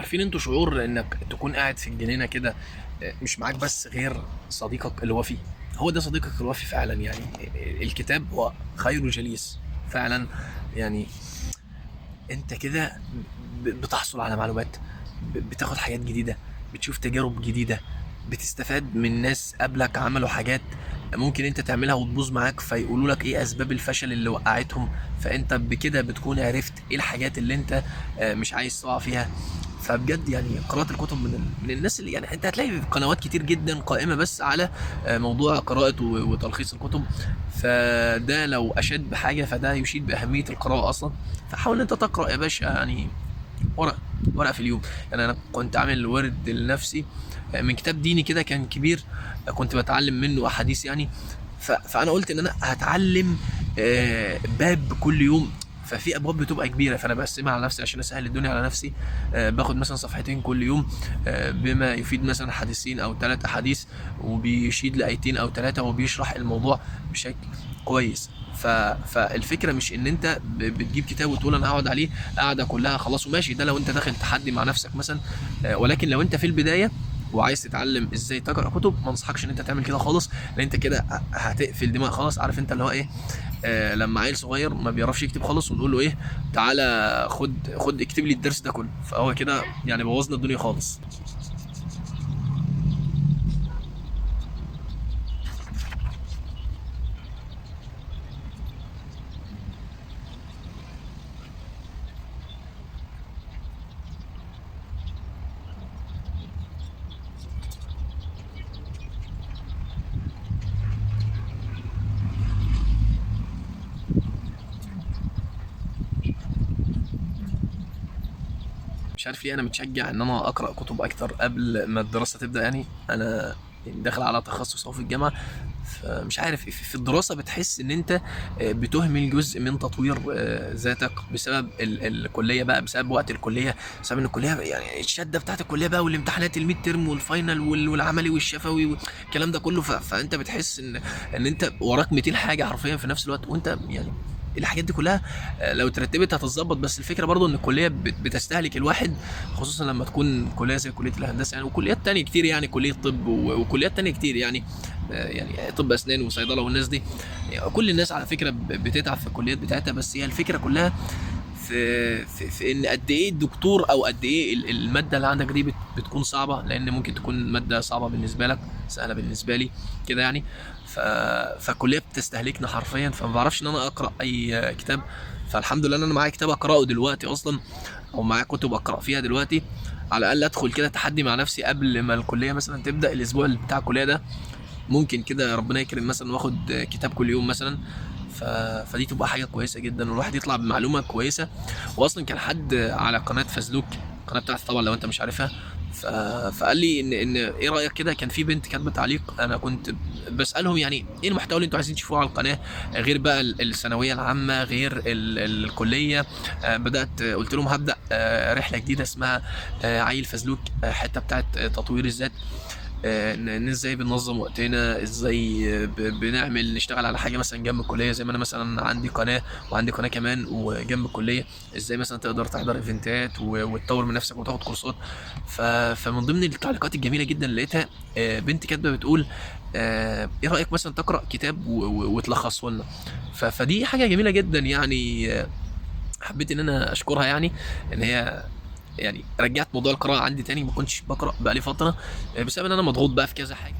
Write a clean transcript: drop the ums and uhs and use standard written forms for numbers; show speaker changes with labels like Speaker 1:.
Speaker 1: عارفين انتوا شعور انك تكون قاعد في الجنينة كده، مش معاك بس غير صديقك الوفي. هو ده صديقك الوفي فعلا، يعني الكتاب هو خير جليس فعلا. يعني انت كده بتحصل على معلومات، بتاخد حاجات جديدة، بتشوف تجارب جديدة، بتستفاد من ناس قبلك عملوا حاجات ممكن انت تعملها وتبوظ معاك، فيقولوا لك ايه اسباب الفشل اللي وقعتهم، فانت بكده بتكون عرفت ايه الحاجات اللي انت مش عايز تقع فيها. فبجد يعني قراءة الكتب من الناس اللي يعني انت هتلاقي قنوات كتير جدا قائمة بس على موضوع قراءة وتلخيص الكتب. فده لو أشاد بحاجة فده يشيد بأهمية القراءة أصلا. فحاول ان انت تقرأ يا باشا، يعني ورقة ورقة في اليوم. يعني أنا كنت عامل ورد لنفسي من كتاب ديني كده كان كبير، كنت بتعلم منه أحاديث يعني. فأنا قلت إن أنا هتعلم باب كل يوم. ففي ابواب بتبقى كبيرة فانا بقسمها على نفسي عشان اسهل الدنيا على نفسي. باخد مثلا صفحتين كل يوم، بما يفيد مثلا حديثين او 3 احاديث، وبيشيد لايتين او 3، وبيشرح الموضوع بشكل كويس. فالفكرة مش ان انت بتجيب كتاب وتقول انا هقعد عليه قاعدة كلها خلاص وماشي، ده لو انت داخل تحدي مع نفسك مثلا. ولكن لو انت في البداية وعايز تتعلم ازاي تقرا كتب، ما انصحكش ان انت تعمل كده خالص، لان انت كده هتقفل دماغك خالص. عارف انت اللي هو ايه، لما عيل صغير ما بيعرفش يكتب خالص ونقول له ايه، تعالى خد اكتب لي الدرس ده كله، فهو كده يعني بوظنا الدنيا خالص. مش عارف ليه انا متشجع ان انا اقرا كتب اكتر قبل ما الدراسة تبدا. يعني انا داخل على تخصص اهو في الجامعة، فمش عارف في الدراسة بتحس ان انت بتهمل جزء من تطوير ذاتك بسبب الكلية بقى، بسبب وقت الكلية، بسبب ان الكلية يعني الشدة بتاعت الكلية بقى، والامتحانات ال midterm وال final والعملي والشفوي والكلام ده كله. فانت بتحس ان انت وراك 200 حاجة حرفيا في نفس الوقت، وانت يعني الحاجات دي كلها لو اترتبت هتتظبط. بس الفكرة برضو ان الكلية بتستهلك الواحد، خصوصا لما تكون كليه زي كليه الهندسة يعني، وكليات تانية كتير، يعني كليه طب وكليات تانية كتير، يعني طب اسنان وصيدله والناس دي. يعني كل الناس على فكرة بتتعب في الكليات بتاعتها، بس هي الفكرة كلها في ان قد ايه الدكتور او قد ايه المادة اللي عندك دي بتكون صعبة، لان ممكن تكون مادة صعبة بالنسبة لك سهلة بالنسبة لي كده يعني. فالكليه بتستهلكنا حرفيا، فما بعرفش ان انا اقرا اي كتاب. فالحمد لله ان انا معايا كتاب اقراه دلوقتي اصلا، او معايا كتب اقرا فيها دلوقتي. على الاقل ادخل كده تحدي مع نفسي قبل ما الكلية مثلا تبدا، الاسبوع اللي بتاع الكلية ده ممكن كده ربنا يكرم مثلا واخد كتاب كل يوم مثلا. فدي تبقى حاجة كويسة جدا، والواحد يطلع بمعلومة كويسة. واصلا كان حد على قناة فزلوك، القناة بتاعتي طبعا لو انت مش عارفها، فقال لي ان ايه رايك كده. كان في بنت كاتبه تعليق، انا كنت بسالهم يعني ايه المحتوى اللي انتوا عايزين تشوفوه على القناة غير بقى الثانوية العامة، غير الكلية. بدات قلت لهم هبدا رحله جديدة اسمها عيل فزلوك، حتة بتاعت تطوير الذات، ان ازاي بننظم وقتنا، ازاي بنعمل نشتغل على حاجة مثلا جنب الكلية، زي ما انا مثلا عندي قناة وعندي قناة كمان وجنب الكلية، ازاي مثلا تقدر تحضر ايفنتات وتطور من نفسك وتاخد كورسات. فمن ضمن التعليقات الجميلة جدا اللي لقيتها، بنت كاتبه بتقول، ايه رايك مثلا تقرا كتاب وتلخصه لنا. فدي حاجة جميلة جدا يعني، حبيت ان انا اشكرها، يعني ان هي رجعت موضوع القراءة عندي تاني. ما كنتش بقرأ بقالي فترة، بسبب ان انا مضغوط بقى في كذا حاجة.